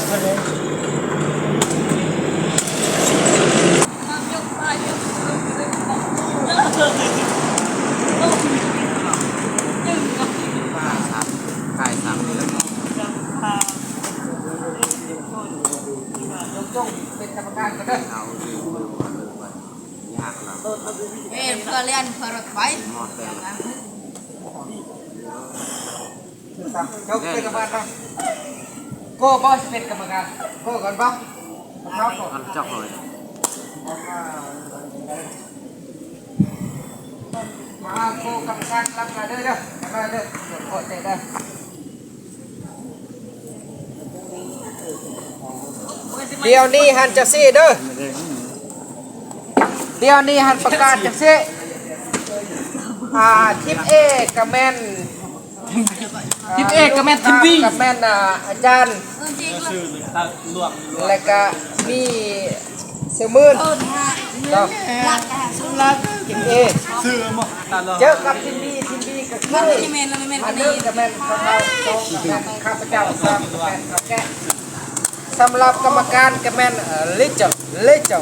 ເອີ ເພື່ອແລ່ນ ເພື່ອລົດໄຟ ເຈົ້າເປັນກຳມະການ ໂກບໍ່ເປັນກຳມະການ ໂກກ່ອນບໍ່ ເອົາເຈົ້າກ່ອນ ມາໂກກຳມະການ ລັບມາເດີ ເດີ ມາເດີ ໂກເຕະເດີ. ດຽວນີ້ຫັ້ນຈັ່ງຊີ້ເດີ ດຽວນີ້ຫັ້ນປະກາດຈັ່ງຊີ້ ອ່າ ທີມ A ກະແມ່ນ ທີມ A ກະແມ່ນທີມ B ກະແມ່ນ ອ່າ ອາຈານ ແລະກະມີ ຊື່ໝື່ນເນາະ ທີມ A ເຈີກັບທີມ B ທີມ B ກະຄືອັນໜຶ່ງກະແມ່ນຂ້າພະເຈົ້າ ສອງກະແມ່ນເຖົ້າແກ່ ສຳລັບກຳມະການກະແມ່ນ ເອີ ເລເຈີ ເລເຈີ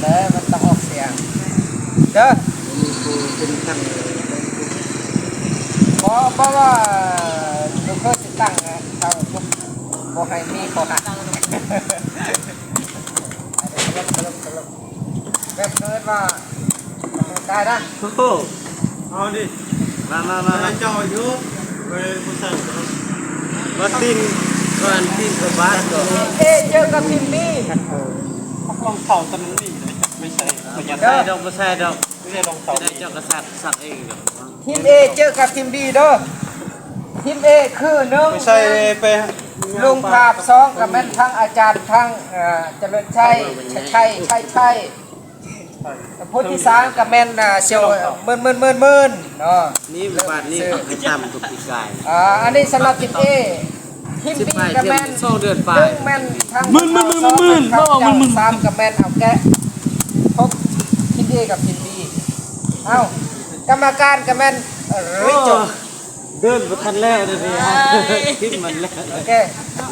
ແຕ່ມັນຕ້ອງອອກສຽງເດີ ບໍ່ ບໍ່ວ່າ ບໍ່ເຄີຍຊິຕັ້ງ ເຂົາບໍ່ໃຫ້ມີຂໍ້ຫາ ແບບເອີ້ນວ່າ ໄດ້ນະ ໂອ້ໂຫ ເອົາດິ ມາ ມາ ມາ ມາ ເຈົ້າຢູ່ ໄປຜູ້ຊາຍ ວ່າຕີນ ວ່າຕີນກະບາດກໍ ທີມ A ເຈີກັບທີມ B ລອງເຂົ້າຕະໜຶ່ງນີ້ ໄປໃສ່ ບໍ່ໃສ່ດອກ ບໍ່ໃສ່ດອກ ໄດ້ລອງເຂົ້າ ໄດ້ເຈົ້າກະສັກ ສັກເອງດອກ ທີມ A ເຈີກັບທີມ B ເດີ ທີມ A ຄືໜຶ່ງ ໄປໃສ່ ໄປ ລຸງທາບ ສອງກະແມ່ນທັງອາຈານ ທັງ ເອີ ຈະເລີນໄຊ ໄຊ ໄຊ ໄຊ ຜູ້ທີສາມກະແມ່ນ ເອີ ສ່ຽວ ເມີນ ເມີນ ເມີນ ເມີນ ເນາະ ນີ້ບາດນີ້ເຂົາໄປຕຳກັບປີກາຍ ອ່າ ອັນນີ້ສຳລັບທີມ A ທີມ B ກະແມ່ນ ສອງເດືອນປາຍ ໜຶ່ງແມ່ນທັງ ເມີນ ເມີນ ເມີນ ເມີນ ສາມກະແມ່ນເຖົ້າແກ່ ຫົກ ທີມ A ກັບທີມ B ເອົ້າ ກຳມະການກະແມ່ນ ເອີ ລິດຈົງ ເດີນບໍ່ທັນແລ້ວເດ ເອີຍ ຖິ້ມມັນແລ້ວ ໂອເຄ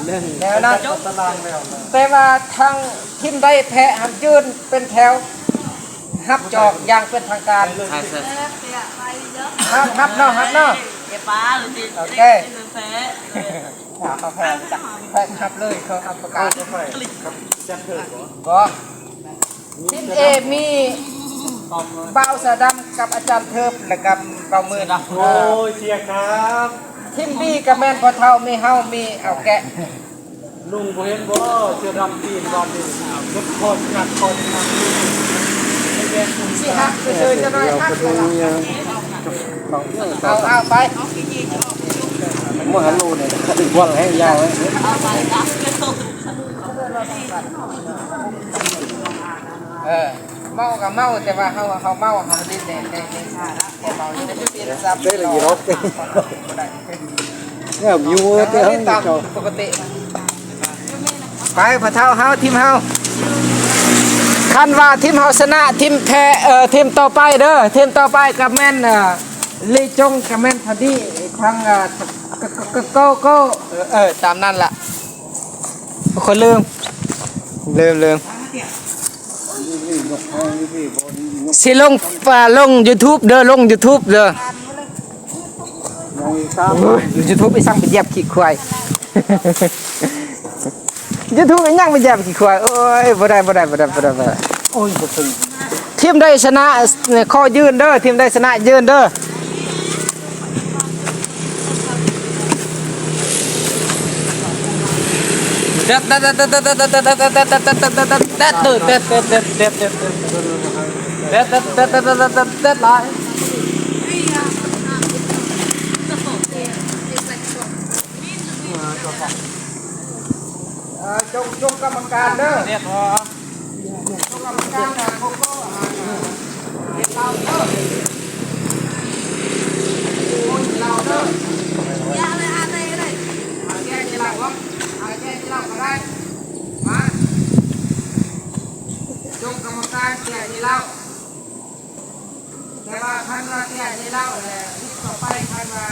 ເລື່ອງ ແລ້ວນະ ຕາລາງແລ້ວນະ ແຕ່ວ່າທາງທີມໃດແພ້ຫັ້ນຢືນເປັນແຖວ ຮັບຈອກຢ່າງເປັນທາງການ ໃຊ່ ໃຊ່ ຮັບ ຮັບເນາະ ຮັບເນາະ ໂອເຄ ເອົາ ເຂົາແພ້ ແພ້ຮັບເລີຍ ເຂົາຮັບປະກາດ ບໍ່ ທີມ A ມີບ່າວເສືອດຳກັບອາຈານເທີບ ແລະກະບ່າວໝື່ນ ໂອ້ຍ ເຊຍຄັບ ທີມ B ກະແມ່ນພໍ່ເຖົ້າ ມີເຮົາ ມີເຖົ້າແກ່ ລຸງບໍ່ເຫັນບໍ່ ເສືອດຳຕີນບາດນີ້ ເຮັດຄອດກັດຄອດກັດ ຊິຫັກຊື່ໆ ຈັກໜ້ອຍຫັກແລ້ວລະ ເອົາ ເອົາໄປ ບໍ່ຫັນໂລນີ້ ວັນແຮງຍາວເລີຍ ເອີ ເມົາກະເມົາ ແຕ່ວ່າເຮົາ ເຮົາເມົາ ເຮົາຫຼິ້ນແດ່ ແດ່ ແດ່ ແຕ່ເມົາ ເປັນສັບ ໄດ້ລະອີ່ດອກ ບໍ່ໄດ້ ແນວຢູ່ເຕີເຮົາ ປົກກະຕິ ໄປ ພໍ່ເຖົ້າເຮົາ ທີມເຮົາ ຄັນວ່າທີມເຮົາຊະນະ ທີມແພ້ ເອີ ທີມຕໍ່ໄປເດີ ທີມຕໍ່ໄປກະແມ່ນ ເອີ ລີຈົງ ກະແມ່ນພໍດີ ທາງ ເອີ ໂກ ໂກ ເອີ ຕາມນັ້ນລະ ຂ້ອຍລືມ ລືມ ລືມ. ຊິລົງ ອ່າ ລົງຢູທູບເດີ ລົງຢູທູບເດີ ໂອ້ຍ ຢູທູບອີ່ສັງໄປຢຽບຂີ້ຄວາຍ ຢູທູບອີ່ຫຍັງໄປຢຽບຂີ້ຄວາຍ ໂອ້ຍ ບໍ່ໄດ້ ບໍ່ໄດ້ ບໍ່ໄດ້ ບໍ່ໄດ້ ບໍ່ໄດ້ ໂອ້ຍ ບໍ່ເຖິງ ທີມໃດຊະນະ ຂໍຢືນເດີ ທີມໃດຊະນະຢືນເດີ. ເອີ ຈົ່ງ ຈົ່ງກຳມະການເດີ. ກຳມະການ ໂກໂກ້ ອ່າ ກິນເຫຼົ້າເດີ ໂກໂກ້ກິນເຫຼົ້າເດີ ຢ່າເລີຍ ອ່ານໄດ້ ກໍໄດ້ ອ່າ ແກ່ກິນເຫຼົ້າບໍ່ ອ່າ ແກ່ກິນເຫຼົ້າກໍໄດ້ ມາ ຈົ່ງກຳມະການແກ່ກິນເຫຼົ້າ ແຕ່ວ່າຄັນວ່າແກ່ກິນເຫຼົ້າແລ້ວ ທີມຕໍ່ໄປ ຄັນວ່າ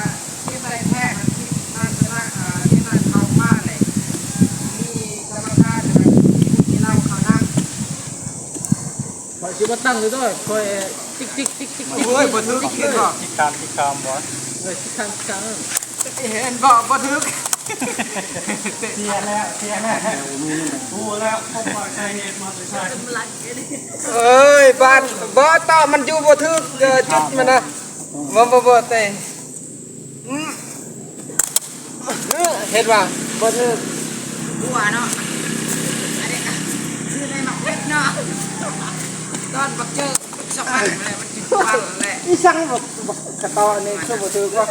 ທີມໃດແພ້ ທີມນັ້ນຊະນະ ອ່າ ທີມນັ້ນເຂົ້າມາເລີຍ ມີ ຊິມາຕັ້ງຢູ່ເດີ ຄອຍຕິກໆໆໆ ໂອ້ຍ ບໍ່ຖືກ ຕິກເຫັນບໍ່? ຕິກຕາມ ຕິກຕາມບໍ່? ເອີ ຕິກຕາມ ຕິກຕາມ ເຫັນບໍ່? ບໍ່ຖືກ ເສຍແລ້ວ ເສຍແລ້ວ ຮູ້ແລ້ວ ພົບວ່າສາເຫດມາແຕ່ໃສ. ເອີຍ ບາດ ບໍ່ ຕອບມັນຢູ່ບໍ່ຖືກ ເອີ ຈຸດມັນນະ ບໍ່ ບໍ່ ບໍ່ເຕະ ອືມ ເຫັນວ່າບໍ່ຖືກ ຫົວເນາະ ອັນນີ້ກະຊື້ໃນໝາກເວັດເນາະ ຕອນບັກເຈີສະບັກແລ້ວ ມັນຊິປັນແຫຼະ ອີສັງບັກ ບັກກະຕໍອັນນີ້ຄືບໍ່ຖືກວະ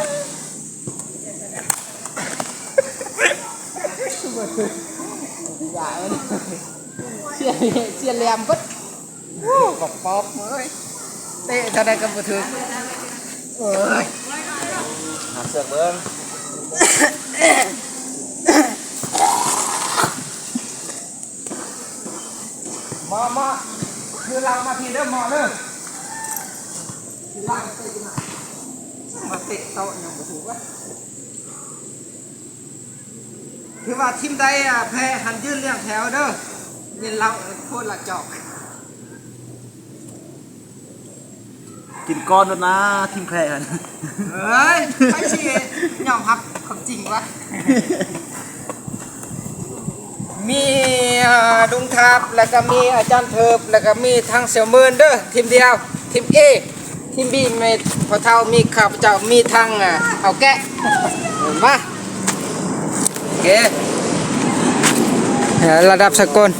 ຄືບໍ່ຖືກ ຢ່າເອີຍ ເສຍ ເສຍແຫຼມເບິດ. ໂອ້ ບັກປອບເອີຍ ເຕະເທົ່າໃດກໍບໍ່ຖືກ ເອີຍ ຫາເຊືອກເບິ່ງ ມາ ມາ ຄືຫຼັງມາພີ້ເດີ ມາເດີ ຄືຫຼັງເຕະມາ ມາເຕະໂຕະຍັງບໍ່ຖືກວະ. ຖືວ່າທີມໃດ ອາ ແພ້ຫັ້ນຢືນລຽງແຖວເດີ ຍິນລາວໂຄດລະຈອກ ກິນກ້ອນໂລດນາ ທີມແພ້ຫັ້ນ ເອີຍ ໃຜຊິຍອມຮັບຄວາມຈິງວະ ມີ ອາ ລຸງທາບ ແລ້ວກໍມີອາຈານເທີບ ແລ້ວກໍມີທັງສ່ຽວໝື່ນເດີ ທີມດຽວ ທີມເອ ທີມບີ ມີພໍ່ເຖົ້າ ມີຂ້າພະເຈົ້າ ມີທັງ ອາ ເຖົ້າແກະ ມາ ໂອເຄ ເອີ ລະດັບສາກົນ